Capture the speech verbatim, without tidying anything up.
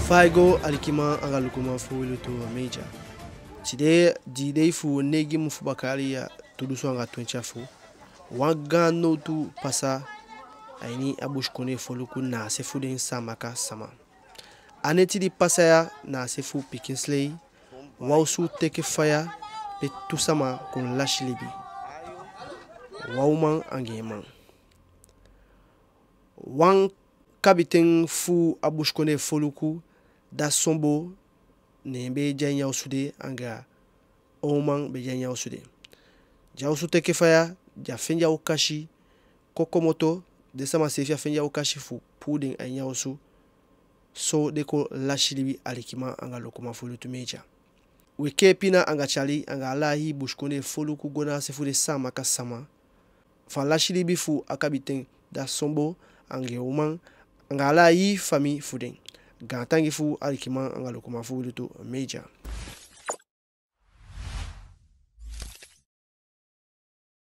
Fa ai go, alikiman anga lukuman fu Wi Lutu Media. Tide, di dei fu neigi mun fu baka yali ya tu dunsu anga twenti a fo, wan gaan nowtu pasa a ini a busikondee foluku na a se fu den Saamaka sama. A neti di pasa ya na a se fu Pikin Slei, wan osu teke faya pe tu sama kon lasi libi. Wan uman anga en man. Wan kabiten fu a busikondee foluku, Da Sombo, ne en be de a ini a osu de, anga a uman be de a ini a osu de. Di a osu teke faya, den á fende a okasi kon komoto, den sama seefi á fende a okasi fu puu den a ini a osu. So den kon lasi libi, alikiman anga lukuman fu Wi Lutu Media. Wi e kee pina anga tyali anga ala a hii busikondee foluku go na a se fu den Saamaka sama, fu a lasi libi fu a kabiten Da Sombo anga en uman, anga ala a hii famii fu den. Gaantangi fu u, alikiman anga lukuman fu Wi Lutu Media.